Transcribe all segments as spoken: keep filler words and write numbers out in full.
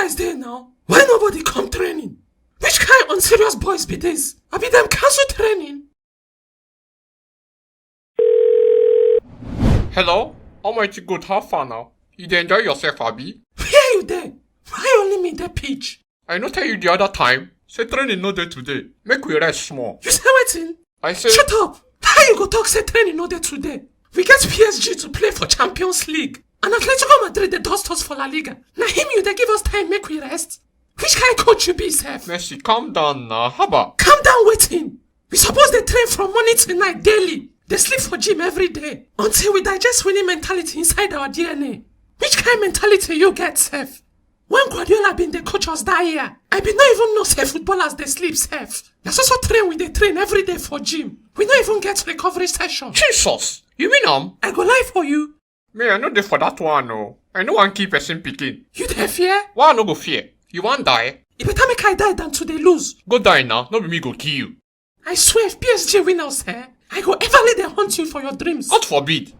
As dey now, why nobody come training? Which kind unserious boys be this? Abi dem cancel training? Hello, Almighty God, how far now? You dey enjoy yourself, abi? Where you dey? Why only me dey pitch? I no tell you the other time say training no dey today. Make we rest small. You say wetin? I say. Shut up! How you go talk say training no dey today? We get P S G to play for Champions League, and Atletico Madrid dey dust us for La Liga. Na him you dey give us time make we rest? Which kind coach you be sef? Mercy, calm down now. Haba. Calm down wetin? We suppose dey train from morning till night daily. Dey sleep for gym every day until we digest winning mentality inside our D N A. Which kind mentality you get sef? When Guardiola bin dey coach us that year, I bin no even know say footballers dey sleep sef. Na so so train we dey train every day for gym. We no even get recovery session. Jesus! You mean am? I go lie for you. Me, I no dey for that one o. I no wan kill person pikin. You dey fear? Why I no go fear? You wan die? E better make I die than to dey lose. Go die now, no be me go kill you. I swear, if P S G win us, eh, I go everly dey haunt you for your dreams. God forbid.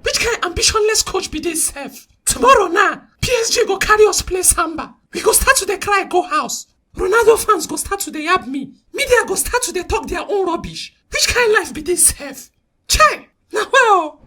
Which kind ambitionless coach be this sef? Tomorrow now, P S G go carry us play samba. We go start to dey cry go house. Ronaldo fans go start to dey yab me. Media go start to dey talk their own rubbish. Which kind life be this sef? Chai! Na wow!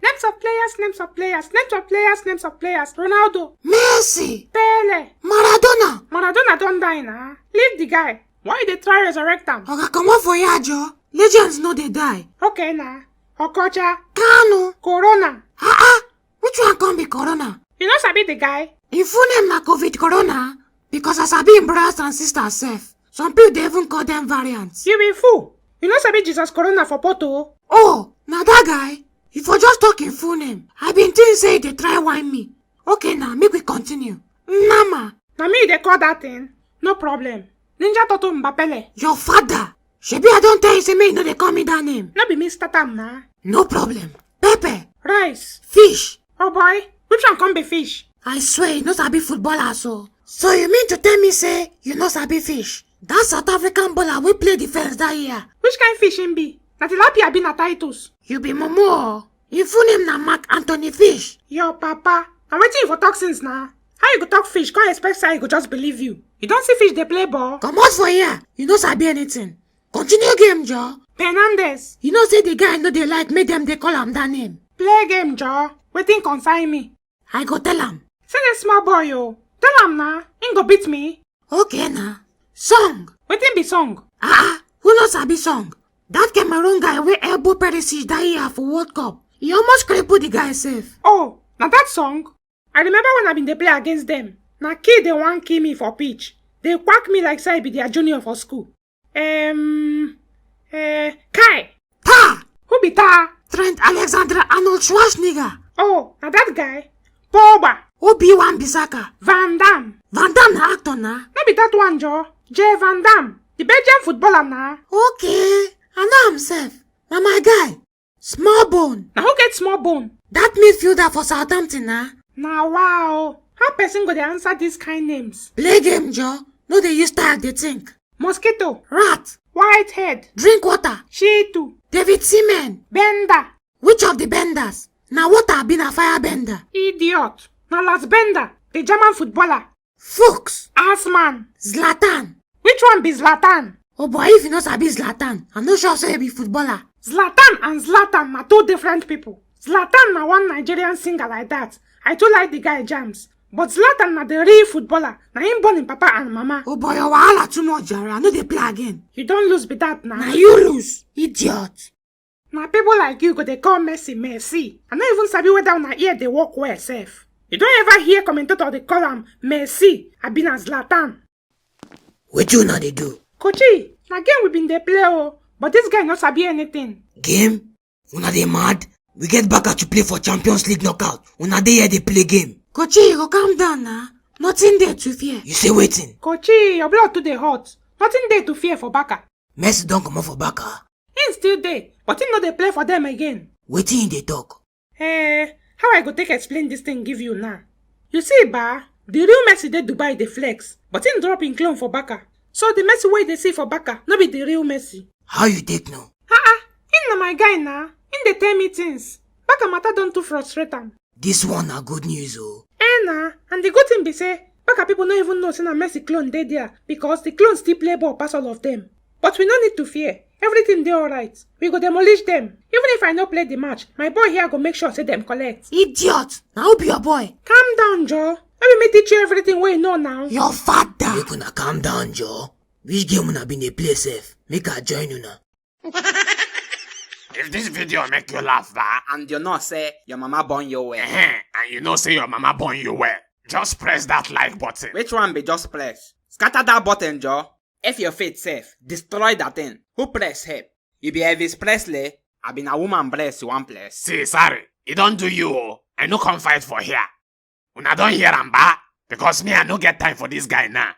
Names of players, names of players, names of players, names of players. Ronaldo, Messi, Pele, Maradona. Maradona don die na. Leave the guy. Why you dey try resurrect am? Oga, comot for here, Joe. Legends no dey die. Okay na. Okocha, Kanu, Corona. Ah ah, which one come be Corona? You no sabi the guy? Im full name na Covid Corona, because I sabi im brothers and sisters sef. Some people dey even call dem variants. You be fool. You no sabi Jesus Corona for Porto? Oh, na that guy? You for just talk im full name. I bin think say you dey try whine me. Okay na, make we continue. Nama. Na me you dey call that thing? No problem. Ninja Toto Mbapele. Your father. Shebi I don tell you say make you no dey call me that name. No be me start am na. No problem. Pepper. Rice. Fish. Oh boy, which one come be fish? I swear you no sabi football at all. So you mean to tell me say you no sabi fish? That South African baller wey play defense that year. Which kind fish him be? Na tilapia be na Titus? You be mumu o. Im full name na Mark Anthony Fish. Your papa. Na wetin you for talk since na? How you go talk fish, come expect say I go just believe you? You don see fish dey play ball? Comot for here. You no sabi anything. Continue game, Joe. Fernandes. You know say the guy no dey like make dem dey call am that name. Play game, Joe. Wetin concern me? I go tell am. See this small boy o. Tell am na. Him go beat me. Okay na. Song. Wetin be song? Ah, who no sabi song? That Cameroon guy wey elbow Perisic that year for World Cup. He almost cripple the guy sef. Oh, na that song? I remember when I bin dey play against them. Na kill dey wan kill me for pitch. Dey quack me like say I be their junior for school. Um, eh, Kai. Ta! Who be Ta? Trent Alexander-Arnold Schwarzenegger. Oh, na that guy? Pogba. Obi Wan-Bissaka. Van Damme. Van Damme na actor na. No be that one, Joe. Jay Van Damme. The Belgian footballer na. Okay, I know am sef. Na my guy. Small Bone. Na who get Small Bone? That midfielder for Southampton na. Na wow. How person go dey answer these kind names? Play game, Joe. No dey use style dey think. Mosquito. Rat. Whitehead. Drink water. Shitu. David Seaman. Bender. Which of the benders? Na water abi na fire bender? Idiot. Na Lars Bender, the German footballer. Fuchs. Assman. Zlatan. Which one be Zlatan? Oh boy, if you no sabi Zlatan, I no sure say you be footballer. Zlatan and Zlatan na two different people. Zlatan na one Nigerian singer like that. I too like the guy jams. But Zlatan na the real footballer. Na him born him papa and mama. Oh boy, your wahala too much, jare. I no dey play again. You don lose be that na. Na you lose, idiot. Na people like you go dey call Messi Messi. I no even sabi whether una ear dey work well sef. You don ever hear commentator dey call am Messi abi na Zlatan? Wetin una dey do? Kochi, na game we bin dey play o, but this guy no sabi anything. Game? Una dey mad? We get Barca to play for Champions League knockout. Una dey here dey play game. Kochi, you go calm down na. Nothing dey to fear. You say wetin? Kochi, your blood too dey hot. Nothing dey to fear for Barca. Messi don comot for Barca. Him still dey, but him no dey play for them again. Wetin you dey talk? Eh, how I go take explain this thing give you now? You see, ba, the real Messi dey Dubai dey flex, but him drop him clone for Barca. So the Messi wey you dey see for Barca no be the real Messi. How you take know? Ah ah, him na my guy na. Him dey tell me things. Barca matter don too frustrate am. This one na good news o. Eh Nah, and the good thing be say, Baka people no even know say na Messi clone dey there because the clone still play ball pass all of them. But we no need to fear. Everything dey alright. We go demolish them. Even if I no play the match, my boy here go make sure say them collect. Idiot! Na who be your boy? Calm down, Joe. Let me teach you everything wey you know now. Your father! Make una calm down, Joe. Which game una been dey play sef? Make I join una. If this video make you laugh, ba, And you know say your mama born you well. eh, and you know say your mama born you well, just press that like button. Which one be just press? Scatter that button, Joe. If your faith safe, destroy that thing. Who press help? You be Elvis Presley? I been a woman bless you one place. See, sorry, e don do you o. I no come fight for here. Una don hear am, ba? Because me, I no get time for this guy now.